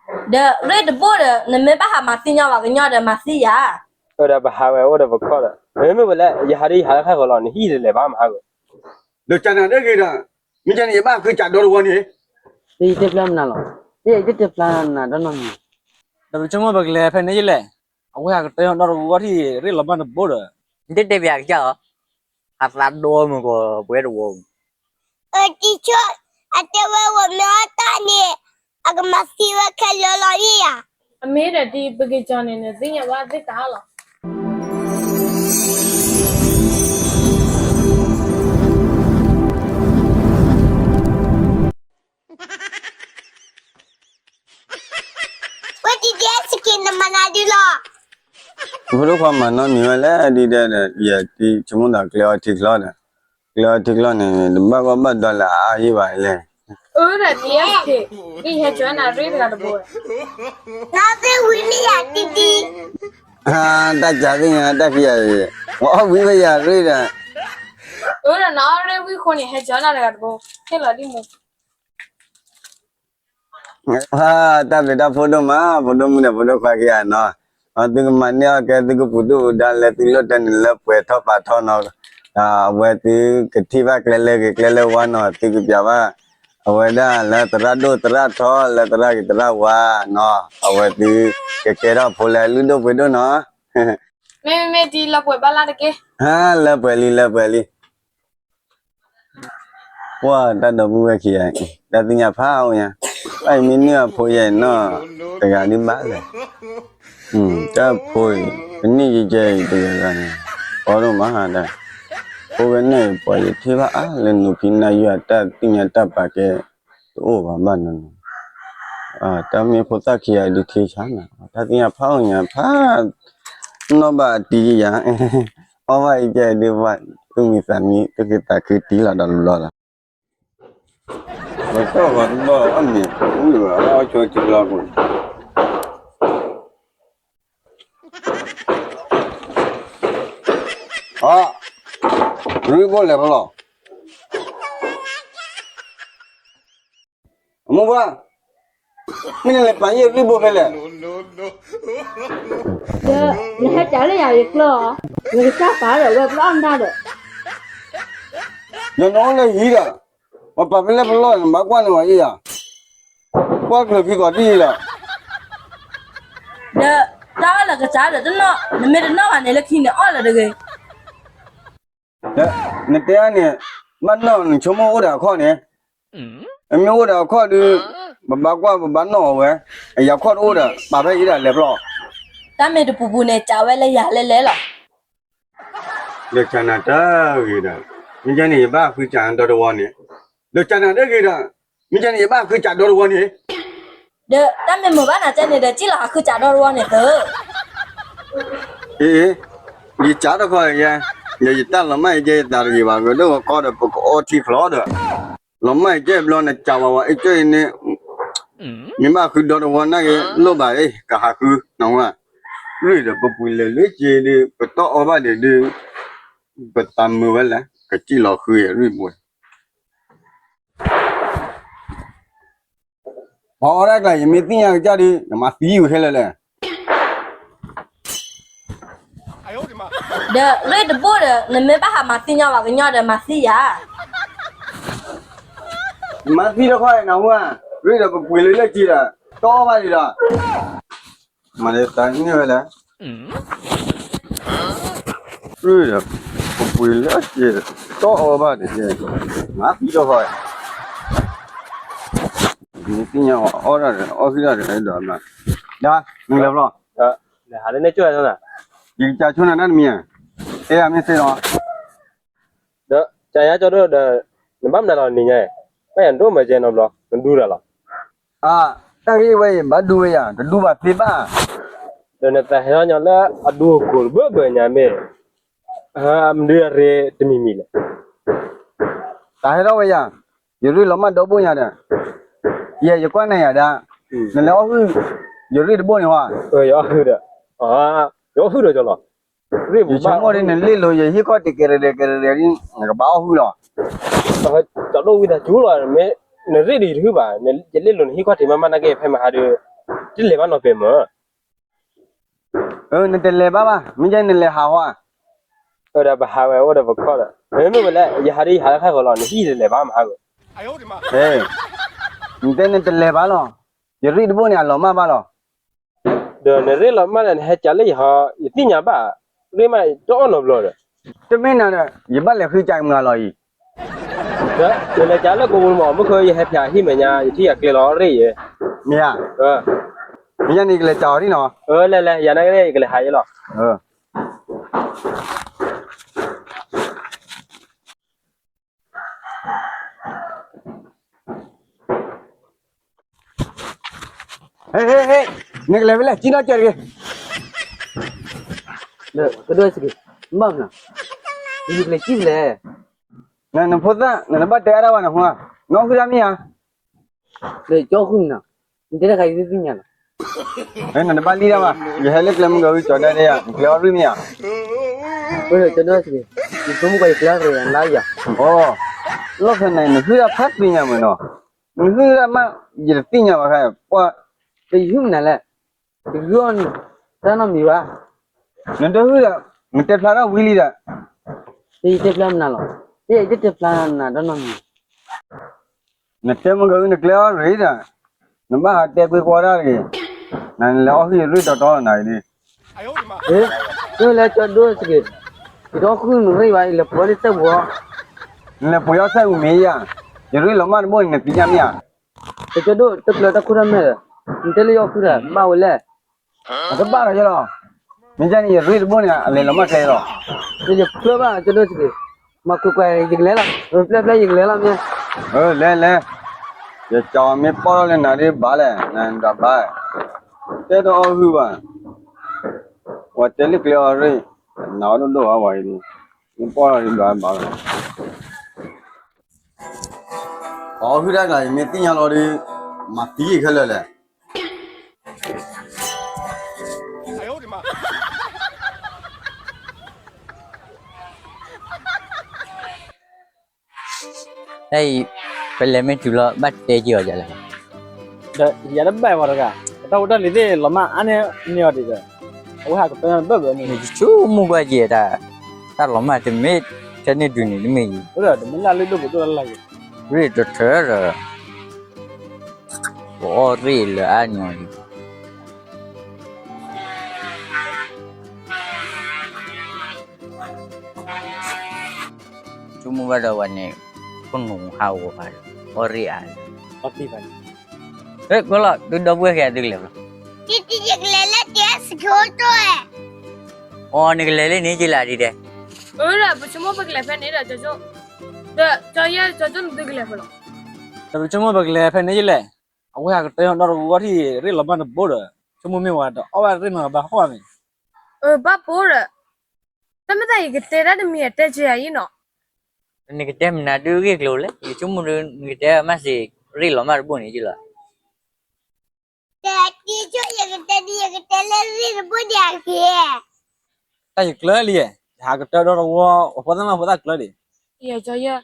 ဒီးရ့ၣ်တဘိၣ်ဒီး နမ့ၢ်ဘၣ်ဟးမၤသံညီပှၤကညီဒီးမၤသံယၤ. အဒီးပဟးဝဲအိၣ်ဒီးပခီၣ်ဒီး မ့မ့ၢ်ဝဲလၢ ယဟးဒ်ယဟးလၢခါဂီၤလီၤ နဟံၣ်တလဲၤဘၣ်မဟါဂီၤ. ဒီးကနၤတဂ့ၤဒီး မ့ၢ်ကန့ၣ် ယဘၣ်ဃုစးဒီတဝီန့ၣ်. ယတဲဖျါမနၤလီၤ. ယတဲဖျါနၤဒီနီၢ်မံၤ. ဒီးပဆိကမိၣ်ပကလဲၤဖဲန့ၣ်ယလဲၣ်. အဝဲဟးကတၢၢ်ဒီတဝီထံၣ် ရ့ၣ်လီၤမၢ်တဘိၣ်ဒီး နတတဲပယၤကစၢ်လီၤ. ဟးသးဒိမုၢ်ကီၢ်ပှဲၤတဝီ. အတံဆိ အတဲဝဲဝဲမ့ၢ်အီၣ်တၢ်န့ၣ် အကမၤသံဝဲခဲလၢာ်လီၤန့ၣ်ဧါ. အမ့ၢ်ဒီးဒ်ပက့ၤကီၤန့ၣ် နသ့ၣ်ညါဘၣ်သ့ၣ်သၣ်လီၤ. ဝဲတံတဲစက့ၤနမၤနၤဒုလီၤ. ဖိဒိၣ်ခွါမၤနီတမံၤဝဲလဲၣ် ဒ်ဒဲဒီး ယတံဆိကမိၣ်ဒီးကျဲအီထံချီဒီး ကျဲအီထံချီန့ၣ် တဘၣ်ဂီၢ်ဘၣ်ဒီးလၢအါယံာ်ဘၣ်လဲၣ်. အၢ ဒီးတံတဲစက့ၤ ဒ်ဟဲကၠီနၤရ့ၣ်တဂၤတဘိဝဲ. နအီၣ်ရ့ၣ်ဝံၤမ့ၢ်ယၤတံတံ. တၢ်ကးသ့ၣ်ညါတၢ်ခံဂၤအံၤ နအီၣ်ဝံၤမ့ၢ်ယၤရ့ၣ်ဒီး. အၢ ဒီးနအီၣ်ရ့ၣ်ဝံၤဃိန့ၣ် ဟဲကၠီနၤတဂၤတဘိ ဟ့ၣ်လီၤဒ်မူ တၢ်ဘျုးတၢ်ဖှိၣ်ဒိၣ်မး ဖိဒိၣ်မုၣ်ဒီးဖိဒိၣ်ခွါခံဂၤနီၤ. သုကမၤန့ၢ်အီၣ်ကဲ သုကပူၤဒုၣ်ပူၤဒါလၢသုလိၣ်တၢ်န့ၣ်လၢပှဲၤထီၣ်ပာ်ထီၣ်နီၤ. အဝဲသုကထံၣ်ဘၣ်ကျဲလၢဂ့ၤကျဲလၢဝါနီၤ သုကပျးဘၣ် အဝဲဒၣ်လၢသရၣ်ဒိၣ်သရၣ်ထီ လၢသရၣ်ဂ့ၤသရၣ်ဝါနီၤ အဝဲသုကကဲထီၣ်ဖိလၢလုၢ်ဒိၣ်ပှ့ၤဒိၣ်နီၤ. မ့မ့ၢ်ဒ်လၢပှဲၤဘၣ်လၢတက့ၢ်. လၢပှဲၤလံ လၢပှဲၤလံ. ပှၤတၢ်ဒီပုၢ်ဝဲၢ်ခံဂၤအံၤ တၢ်သ့ၣ်ညါဖးအိၣ်ညါ, ဘၣ်အံၤမ့ၢ်န့ၢ်အဖိယဲၢ်နီၢ်တဂၤဒ်ဘၣ်လဲၣ်. တၢ်ဖိအံၤ ပန့ၢ်ယဲၢ်ယဲၢ်အံၤတဂၤဂၤန့ၣ် အီဒိၣ်မးဒၣ်. ဖိဂၤန့ၣ် ပှၤယထံၣ်ဘၣ်အါလၢနူၤဖံနၢ်ယွၤတၢ်သ့ၣ်ညါတၢ်ပာ်ကဲ တအိၣ်ဘၣ်ဘၣ်နီၤနီၤ. တၢ်မ့ၢ်ဖိသၣ်ခံဂၤဒုးထံဆါနၤ တၢ်သ့ၣ်ညါဖးအိၣ်ညါဖး နီၢ်ဘၣ်အတံယၤ အီၣ်ဘၣ်အံၤကဲဒုးဘၣ် သူၣ်မံသးမံ သူၣ်က့ၤသးခုတံၢ်လီၤဒီးလူလီၤလီၤ. ပတီၢ်ဂီၤတဘီအီၣ်မ့ၤ ဝံၤဘၣ်အီၣ်ဆိတံကျီပူၤ အီ ရ့ဘိလဲၤဖဲလဲၣ်. အမိၢ်ပှၢ်, မ့ၢ်နလဲၤပာ်ယဲၢ်ရ့ဘိဖဲလဲၣ်. ဒီးနဟဲကးလၢယၤယကျၢၤအီၤ, နကစၢ်ပာ်ဒီးဝဲပလီၢ်နၢ်ဒီး ယနီၢ်လၢဟံးဒီး ပပာ်ဖဲလဲၣ်ပလီၢ် နဘၣ်ကွၢ်န့ၢ်ဝဲအံၤယၤ, ကွၢ်ချုးခံကီးဒ်အံၤလီၤ. ဒီးတၢ်အီၣ်လၢကစၢ်ဒီးတနီၣ်, နမ့ၢ်တနီၣ်ဘၣ်န့ၣ် လၢခံန့ၣ်အီၣ်လၢၤတဂ့ၤ. နတဲအါန့ၣ် ဘၣ်နီၣ်နဆိကမိၣ်အိၣ်ဒီးအခီၣ်န့ၣ်, အမ့ၢ်အိၣ်ဒီးအခီၣ်ဒုး ပဘၣ်ကွၢ်ပဘၣ်နီၣ်အီၤဝဲ, အယၤခီၣ်တအိၣ်ဒီး ပာ်ဖဲအံၤဒၣ်လဲၤပျီ. တၢ်မ့ၢ်တပူၤပူၤန့ၣ် ကးဝဲလၢယၤလဲၤလဲၤလီၤ. ဒီးကနၤတဂ့ၤဒီး, မ့ၢ်ကဲန့ၣ် ယဘၣ်ဃုစးဒီတဝီန့ၣ်, ဒီးကနၤတဂ့ၤဒီး, မ့ၢ်ကဲန့ၣ် ယဘၣ်ဃုစးဒီတဝီန့ၣ်. ဒီးတၢ်မ့ၢ်မုာ်ဘၣ်နၤကဲန့ၣ်ဒီး စံၣ်လီၤဟးဃုစးဒီတဝီန့ၣ်သၢ. အ့, ယစးတခီယဲ, ယတၢ်လီၤမၢ်ယကဲယသးတဂ့ၤဘၣ် ဂ့ၤဒိၣ်ဂီၤခီဒီး ပကအီထံချီဒီး, လီၤမၢ်ယကဲဘျီနစးဝဲဝဲ အ့ၣ်ကၢၢ်အံၤန့ၣ်, မ့ၢ်ဘၣ်ဃုဒီတဝီနာ်က့ၤ လိၣ်ဘၣ်အ့ၣ် ကဟးဃု, နဝဲ, ရ့ၣ်ဒီးပပှ့ၤလၢာ်လၢက့ၤဒီး ပတီၢ်အီၣ်ဘၣ်ဒံးဒီး, ပသးမုာ်ဝဲလဲၣ် ကစံၣ်လီၤဃုယရ့ၣ်ဘိ ပှၤအီၣ်ဒၣ်ကျါ ယမ့ၢ်သ့ၣ်ညါကစၢ်ဒီး ယမၤသံဝဲခဲလၢာ်လဲၣ်. ဒီးရ့ၣ်တဘိၣ်ဒီး နမ့ၢ်ဘၣ်ဟးမၤသံညီပှၤကညီဒီးမၤသံယၤ. မၤသံတခီနၢ်ဟူဧါ, ရ့ၣ်ဒီးပပှ့ၤလၢာ်လၢက့ၤဒီး တီၢ်အီၣ်ဘၣ်ဒံးဒီး မၤသးန့ၢ်ဝဲလဲၣ်. ရ့ၣ်ဒီး ပပှ့ၤလၢက့ၤဒီး တီၢ်အီၣ်ဘၣ်ဒံး, မၤသံတခီ, မ့ၢ်သ့ၣ်ညါအီၣ်ဒၣ်ဒီး အီၣ်သံဒၣ်ဒီး အဲၣ်ဒိးမၤ, ဒၣ်, နကလဲၤဘျီ, ဟးလၢန့ၣ်ကၠိၣ်နၤ, ယကစးဆိနၤတၢ်တမံၤ, အဲၣ်ယၤမ့ၢ်သ့လီၤ. ဒီးကယၤကၠီဒိၣ်ဒီး နဘၣ်မနုၤလီၤနံၤညါ, ဘၣ်ယၤဒိၣ်မးကဲနီတဘျီ နဒူတၢ်လီၤ. အါ, တၢ်ဂ့ၢ်ဝဲအံၤ ဘၣ်ဒူဝဲယၤ တဒူဘၣ်သ့ဘၣ်. ဒီးနသးဟဲထီၣ်ညီလၢအဒူအကိာ်တဘၢဘၢညါမ့ၢ်, မနုၤအရ့တမံၤမံၤလဲၣ်. သးဟဲထီၣ်ဝဲယၤ, ယရ့ၣ်လီၤမၢ်ဒီဘိညါဒီး, ယဲယကွၢ်န့ၢ်ယၤဒၣ်, နလဲၤအီၣ်ဟုၣ်, ယရ့ၣ်တဘိန့ၣ်ဟီ, ယအီၣ်ဟုၣ်ဒီး, ယအီၣ်ဟုၣ်ဒီးကၠီလီၤ. ယဆိကမိၣ်ဒ်နလ့ၣ်လိာ်ယဟံၣ်ခီၣ်ထံးကဲရဲၣ်ရဲၣ်ကဲရဲၣ်ရဲၣ်ဒ် နကဘၣ်အီၣ်ဟုၣ်လီၤ. ကၠီဒိၣ်ဝံသးစူၤလီၤ, နရ့ၣ်ဒံးတဟုၣ်ဘၣ်, ယလ့ၣ်လိာ်နဟံၣ်ခီၣ်ထံးမးမးနာ်က့ဖဲမဟါဒီး, တလဲၤဘၣ်နီတဖျၢၣ်မး. နတလဲၤဘၣ်ဘၣ်, မ့ၢ်ကဲနလဲၤဟးဟီဧါ. အဝဲဒၣ်ပဟးဝဲအိၣ်ဒီးပခီၣ်ဒီး, မ့မ့ၢ်ဝဲလဲၣ် ယဟးဒ်ယဟးလၢခါဃီလီၤ, နဟံၣ်တလဲၤဘၣ်မဟါဂီၤ. နတဲနတလဲၤဘၣ်လီၤ, ယရ့ၣ်တဘိန့ၣ် အလီၤမၢ်ဘၣ်လီၤ. ဒီးနရ့ၣ်လီၤမၢ်ဒီး နဟဲကးလၢယဟီ, ယသ့ၣ်ညါဘၣ်, ရ့ၣ်မးတအီၣ်နီတဘျီဒီး, တမ့ၢ်နၤဒီး ယဘၣ်လဲၤဃုကးမုၢ်အလီၤအံၤ. ယလဲၤကးလၢကဝီၤမး, မုၢ်ဃုယဟဲဖျါဟံၣ်မဲာ်ညါ ယထံၣ်ယကျဲလီၤရ့ၣ်ယဲ. မ့ၢ်ဧါ, မ့ၢ်ယၤန့ၣ် ယကလဲၤကးအီၤဒ်နီၤ. လဲၤလဲၤ ယၤနာ်က့ ယကလဲၤဟးယဲလီၤ. ဟ့ၣ် ဟ့ၣ် ဟ့ၣ်, နကလဲၤဖဲလဲၣ် ကံၣ်နီၣ်ကၢၤတဂ့ၤ. ကဒိၣ်စက့ၤ, ဘၣ်မနုၤ, ယကလဲၤကံၣ်ဖဲလဲၣ်. နဖိသၣ် နတဘၣ်တဲအါဒၣ်ဘၣ်နဟါ, နအီၣ်ဃုာ်တၢ်မ့ၢ်ဧါ. လၢကၠီဃုာ်မနုၤ, နတဲတၢ်ခါယသ့ၣ်ညါလီၤ. နတဘၣ်လံတၢ်ဘၣ်, ယဟဲလၢကျဲမုၢ်ကဝံၤကၠီၤဒၣ်ဒၣ်ယၤ နကျဲအီၣ်ရ့ၣ်မ့ၢ်ဧါ. ကၠီဒိၣ်စက့ၤ, ယဆိကမိၣ်ကွၢ်ယကျဲအီၣ်ရ့ၣ်ယၤလါယၤ. အိ, လီၢ်ဖဲန့ၣ် နဟုၣ်တၢ်ဖးသ့ၣ်ညါမးနီၤ, နဟုၣ်တၢ်မး ယတသ့ၣ်ညါဘၣ်ခါ, ပှၤ, ယဟုၣ်မနုၤလဲၣ်, ယဟုၣ်အီၣ်တၢ်နီတမံၤဘၣ်. နတဟုၣ်ဒီး, နတဲဖျါထီၣ်ဝံၤလံဒီး, ယတဲဖျါမနုၤလီၤ, ယတတဲဖျါနၤတၢ်နီတမံၤ. နတဲမုၢ်ကဝံၤနကျဲအီၣ်ရ့ၣ်ဒီး, နဘၣ်ဟးတဲကွ့ကွီတၢ်တဂ့ၤ, နလဲၤအီၣ်ဟုၣ်ယရ့ၣ်တီတီလီၤနၤအံၤဒ်. မ့ၢ်လဲၣ်ကၠီဒိၣ်စက့ၤ, ယတအီၣ်ဟုၣ်နရ့ၣ်ဘၣ်, ယလဲၤပှ့ၤအီၣ်လၢစဲပူၤအီၤ. နလဲၤပှ့ၤအီၣ်စဲပူၤမ့ၢ်ယၤ, ယရ့ၣ်လီၤမၢ်တဘိန့ၣ် နသ့ၣ်ညါမ့ၢ်ဧါ. ကၠီဒိၣ် တကျၢၤတၢ်ခိၣ်တၢ်မဲာ်ဒီး, နတဲလၢယအီၣ်ဟုၣ်ဒီး ဘၣ်ဝဲလဲၣ်. အတဘၣ်လီၤယဲလီၤ, မ့ၢ်ကဲန့ၣ် ယရ့ၣ်တဘိန့ၣ် အလဲၤလီၤမၢ်ကျဲလီၤ. ယဖျၢၣ်ဘၣ်ကၠီဒိၣ်စက့ၤ, မၤကွ့ကွ့ယကလဲၤလီၤ, ပျဲပျဲယကလဲၤလီၤမ့ၢ်. လဲၤလဲၤ, ယကၠီမ့ၢ်ပီၢ်ထီၣ်လၢနၤဒ်ဘၣ်လဲၣ်, နဒၣ်ဘၣ်, တဲတအီၣ်ဟုၣ်ဘၣ်, ပှၤတဲလၢကျဲအီၣ်ရ့ၣ်, နအီၣ်ဒိၣ်ဒိၣ်ဘၣ်ဝဲအံၤ, မ့ၢ်ပီၢ်ထီၣ်ဒ်ဘၣ်ဘၣ်လီၤ. အီၣ်ဟုၣ်တၢ်ကျါ ယမ့ၢ်သ့ၣ်ညါလီၤဒီး, မၤသံယခဲလၢာ်လဲၣ်. တၢ်အံၤ, ပလဲၤမ့ၢ်တုၤလီၤ ဘၣ်တဲက့ၤအီၤဒ်လဲၣ်. ဒီးယၤတဘၣ်ဝဲတဂၤ, ပတၢ်ဖိတၢ်လံၤသ့ၣ်လီၤမၢ်အါန့ၢ်န့ၢ်အီၤဒံးဒီး, အဝဲဟးကပၢဘၢဘၢန့ၣ် ယဆိကမိၣ်ကွၢ်က့ၤတၢ်, တၢ်လီၤမၢ်တမ့ၢ်ထဲန့ၣ်ဒုးန့ၣ်တမ့ၢ်အံၤ, တမ့ၢ်လၢအလုၢ်ဒိၣ်ပှ့ၤဒိၣ်လၢ်လၢ်ယဲ, ရ့ၣ်တထၢဒီး ပအီၣ်ရ့ၣ်လၢအါန့ၢ်အီၤဒံး. ဆိကမိၣ်ဘၣ်ဒီးဝဲန့ၣ်, ခိၣ်နူာ်ဟးဂီၤဖးဒီး အီၣ်ရ့ၣ်အါ, အီၣ်သံဖးန့ၣ်, ဟဲကွၢ်လီၤ သုဒီပုၢ်ဝဲၢ်ခံဂၤသုကလဲၤဖဲလဲၣ်. ယကလဲၤလၢတဲစခိတၢၣ်, အိ နကလဲၤလၢန့ၣ်က့ၤလၢဒ်ဒဲး, ဒီးပဆိကမိၣ်ပကလဲၤဖဲန့ၣ်ဒီး ကၠီကၠိ, ဒီးကၠီယဲ ကၠီကၠိနသုကလဲၤဖဲလဲၣ်. ဒီးပဆိကမိၣ်ပကလဲၤဖဲန့ၣ်က့ၤလဲၣ်, အဝဲဟးကတၢၢ်ဒီတဝီထံၣ် ရ့ၣ်လီၤမၢ်တဘိဒီး, ဆိကမိၣ်မ့ၢ်ဝဲဒီးအီၣ်ဘၣ်ရ့ၣ်မးဘၣ်ဟီၣ်မ့ၢ်, ဘၣ်ပိဒီး, တၢ်မ့ၢ်သးယကတဲတၢ်တမံၤအတဲကဲအံၤနီၤ, နကတဲမနုၤဒုးဂ့ၢ်ကျိၤလဲၣ်, ယဆိကမိၣ်ဒီးနကတဲမးစ့ၢ်, ရ့ၣ်လီၤမၢ်တဘိန့ၣ်က့ၤလီၤ. တၢ်ယကတဲဒ်ယကတဲလၢရ့ၣ်တဘိန့ၣ်အဂ့ၤ, တၢ်ယကျၢၤလံ, ယဟးကတၢၢ်ဒီတဝီ, အဖိသၣ်မးဖိသၣ်ကျၢၤဒံး, ယဲ,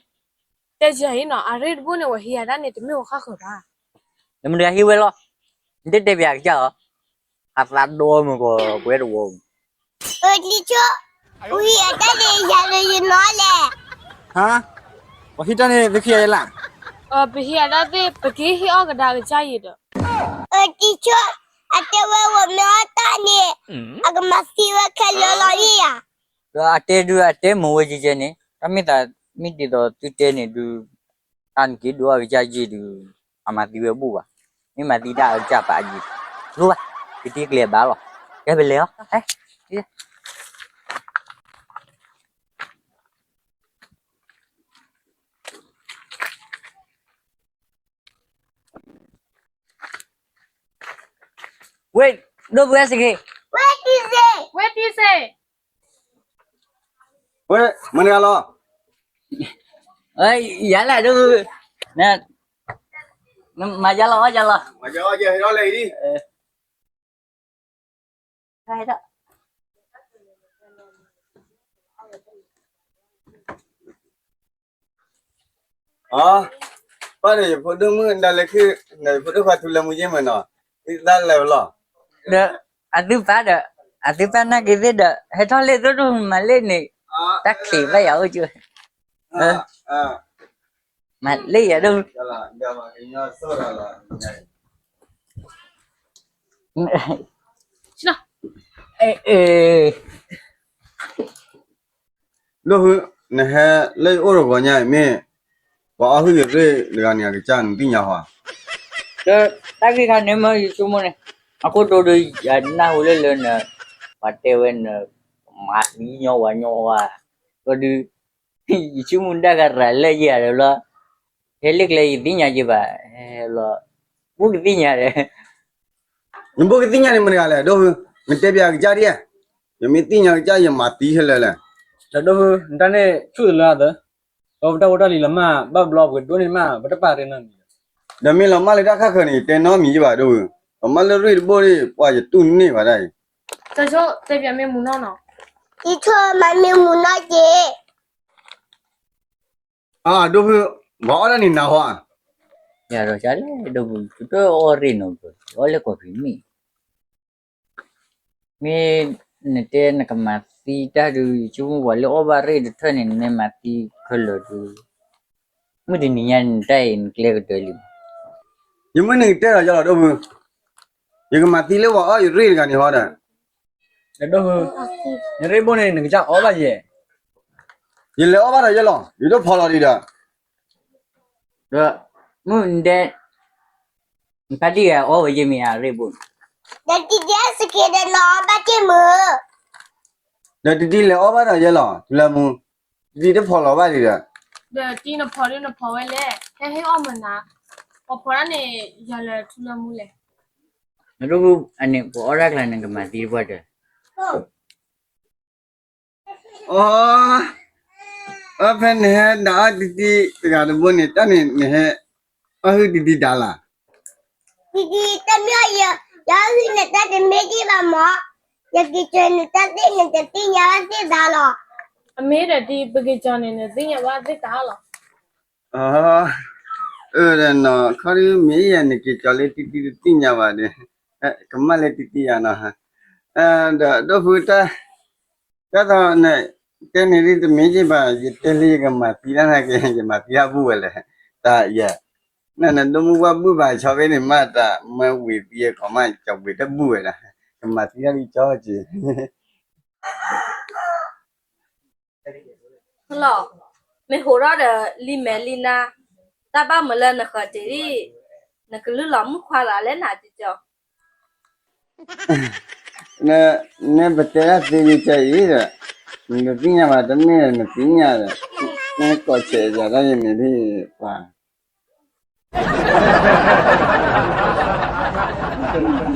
တဲကဲအံၤနီၤ အရ့ၣ်တဘိန့ၣ် ဝဲဟံးယၤဒၣ်န့ၣ် တမ့ၢ်ဝဲဃၣ်ဃၢၤဘၣ်, နမတၤဟံးဝဲလီၤ, နတတဲပယၤကစၢ်အီၤ, ဟးသးဒီမုၢ်ကီၢ်ပှဲၤတဝီ, တံဆိ, ဝံၤအတၢ်န့ၣ်ယၤလၢယနီၤလဲၣ်, ဟါ, ပှၤဟံးတၢ်န့ၣ် သုခံဂၤယဲလၢ်, ပဟံးယၤဒၣ်သ့ၣ် ပကဟ့ၣ်အီၣ်ကဒါကစၢ်ယံၤဒီး, တံဆိ, အတဲဝဲဝဲမ့ၢ်အီၣ်တၢ်န့ၣ်, အကမၤသံဝဲခဲလၢာ်လီၤန့ၣ်ယၤ, ဒီးအတဲဒုးအတဲမ့ၢ်ဝဲကဲကဲန့ၣ် တၢ်မ့ၢ်သးမ့ၢ်ဒ်သိးသုတဲန့ၣ်ဒုး, တၢ်နက့ၤဒိးအီၣ်ကစၢ်ယံၤဒုး, အမၤသံဝဲဘူၣ်ဘၣ်, မ့ၢ်မၤသံတၢ်အကစၢ်ပာ်ယံၤ, လိၣ်ဘၣ်, ကတ့ကျဲၤဘၣ်လီၤ, ကဲပလဲၤလီၤ, ဝဲၢ်, ဒိၣ်ပှဲၤစ့ၢ်ကီး, ဝဲၢ်တံစ့ၢ်, ဝဲၢ်တံစ့ၢ်, ဝဲၢ်မနုၤဂၤလီၤ, ယၤလၢဒိၣ်, မၤယၤလီၤအီၣ်ယၤလီၤ, မၤယၤအီၣ်ယၤဟဲထီၣ်လဲၣ်အံၤ, အ, ပၢ်ဒီးယဖိဒိၣ်မုၣ်ဒၣ်လဲာ်ခုၣ်, ဒီးယဖိဒိၣ်ခွါထူလၢမူယ့ၢ်မးနီၤ, လၢလၢလီၤ, ဒီး အသုပၢ်ဒီး အသုပၢ်နာ်က့ၤသ့ၣ်ဒီး ဟဲထီၣ်လၢသိးဒိၣ်မၤလၢန့ၣ်, တၢ်ခံးဘၣ်ယၤအိၣ်ကၠိ, မၤလၢယၤဒိၣ် ဒိၣ်ဖု, နဟဲလၢယအိၣ်တဂီၤညါအံၤမ့ၢ် ပှၤအီၣ်ဟုၣ်ယရ့ၣ်တဂၤန့ၣ် အကစၢ်နသ့ၣ်ညါဧါ, ဒီးတၢ်ဂ့ၢ်ခါန့ၣ်မ့ၢ်ယဆိကမိၣ်န့ၣ်, အခိၣ်တိဒီး ယနၢ်ဟူလၢလၢန ပှၤတဲဝဲန မၤသံညီဝါညီဝါ, ဒီးဒုး ယဆိကမိၣ်ဒၣ်ကရၤလၢယၤဒီးလီၤ, ဟဲလၢကျဲယသ့ၣ်ညါယဘၣ်, ဟဲလီၤ ဘိၣ်ကသ့ၣ်ညါဒီး နဘိၣ်ကသ့ၣ်ညါန့ၣ်မတၤတဂၤလဲၣ် ဒိၣ်ဖု, နတဲပၠးကစၢ်ဒ်, ယမ့ၢ်သ့ၣ်ညါကစၢ်ယမၤသံခဲလၢာ်လဲၣ်, ဒီးဒိၣ်ဖု နတၢ်န့ၣ်ဆူၣ်သလၢအသၢ, ဒီးပတၢ်ဖိတၢ်လံၤလီၤမၢ် ဘၣ်ဘျီပကဒိးန့ၢ်မး ပတပာ်တ့ၢ်နီတမံၤဒီး, ဒီးမ့ၢ်လီၤမၢ်လၢတၢ်ခါခၢးန့ၣ် ယတဲနီတမံၤယဘၣ်ဒိၣ်ဖု, ပမၢလၢရ့ၣ်တဘိၣ်န့ၣ် ပှၤယတူၢ်န့ၢ်ဘၣ်ဒၣ်အံၤ, တၢ်ဆိတဲပၠးမ့ၢ်မူနီၢ်နီၤ, ယဆိမၤမ့ၢ်မူနီၢ်က့ၤ အၢ ဒိၣ်ဖု, ပှၤအီၣ်ဒၣ်န့ၣ်နၤဟီဧါ, ယၤဒီးကလဲၣ် ဒိၣ်ဖု တအီၣ်ရ့ၣ်နီၤ အီၣ်လၢကီၢ်ဖံးမ့ၢ်, မ့ၢ်နတဲနကမၤသံတၢ်ဒုး ယဆိကမိၣ်ပှၤလၢအီၣ်ဘၣ်ရ့ၣ်တထၢၣ်န့ၣ် နမ့ၢ်မၤသံခဲလၢာ်ဒုး, မုၢ်တနံၤညါနတၢ်အံၤနကျဲကတၢၢ်လံ, ယမ့ၢ်နကတဲဒီးယလီၤဒိၣ်ဖု, ယကမၤသံလၢပှၤအီၣ်ယရ့ၣ်တဂၤန့ၣ်ဟီဒီး ဒီးဒိၣ်ဖု, နရ့ၣ်ဘိၣ်န့ၣ် နကစၢ်အီၣ်ဘၣ်ယဲၢ်, ယလဲၤအီၣ်ဘၣ်ဒီးယဲၢ်လီၤ ယတဖီၣ်လီၤဒံးဒီး, ဒီး, မုၢ်နဒဲ, နဖါတံၢ်ဂၤအီၣ်ဝဲယဲၢ်မ့ၢ်အရ့ၣ်ဘိၣ်, ဒီးတံတံအစက့ဒီးနအီၣ်ဘၣ်တ့ၢ်မုၢ်, ဒီးတံတံလဲၤအီၣ်ဘၣ်ဒီးယဲၢ်လီၤ ထူလၢမူ, တံတံတဖီၣ်လီၤဘၣ်ဒံးဒီး, ဒီးတံနဖီၣ်ဒုးနဖီၣ်ဝဲလဲၣ် ဟဲဟ့ၣ်အီၣ်မနၤ, ပှၤဖီၣ်ဒၣ်န့ၣ် ယၤလၢထူလၢမူလဲၣ်, နဒိၣ်ဖု, အန့ၣ်ပှၤအီၣ်တၢ်ကျါန့ၣ် ကမၤသံတပှၢ်တၢၢ် အီ, အဖဲနဟဲဒၣ်အီၣ်တံတံတဂၤတဘိန့ၣ် တၢ်န့ၣ်နဟဲ, အီၣ်ဟုၣ်တံတံဒၣ်လၢ်, တံတံတမ့ၢ်အီၣ်ယ, ယအီၣ်ဟုၣ်နတၢ်တမ့ၢ်ဒံးဘၣ်မး, ယက့ၤကၠီၤနတၢ်သ့ၣ်နတသ့ၣ်ညါဘၣ်သ့ၣ်သါလီၤ, အမ့ၢ်ဒီးတံပက့ၤကၠီၤန့ၣ် နသ့ၣ်ညါဘၣ်သ့ၣ်သါလီၤ, အၢ, အၢဒီးနီၤ ခီဒုမ့ၢ်ယဲန့ၣ်က့ၤကၠီၤလၢတံတံတသ့ၣ်ညါဘၣ်ဒီး, ကမၣ်လၢတံတံယၤနီၤ, ဒီးဒိၣ်ဖုတၢ်, တၢ်သီန့ၣ်, တဲန့ၣ်ဒ်တမ့ၢ်က့ၤဘၣ် ယတဲလၢယကမၤသံတၢ်နာ်က့ၤ ယမၤသံတၢ်ဘူၣ်ဝဲလဲၣ်, တၢ်ယဲ, နနဒိၣ်မုၢ်ဝၣ်ဘူၣ်ဘၣ်ဆီဖဲန့ၣ်မး တၢ်မၢဝံၤသံအကီၢ်မး ကၠီၤဘှံးတၢ်ဘူၣ်ဝဲဒၣ်, ကမၤသံတၢ်ဒ်ကၠီက့ၤ လီၤ, မ့ၢ်ဟိးထီၣ်ဒီးလံာ်မဲာ်လံာ်နါ, တၢ်ဘၣ်မုာ်လၢနဃၢၤတ့ၢ်ဒံး, နကလုၢ်လီၤမုၢ်ခွါလၢ်လၢနၤကၠီ, နပတဲတၢ်သ့ယကၠီအံၤဒီး, နတသ့ၣ်ညါဘၣ်တမ့ၢ်ဒီးနသ့ၣ်ညါဒီး, နကိးဆဲးယၤတၢ်ယန့ၣ်ဒ်ပှၤ တ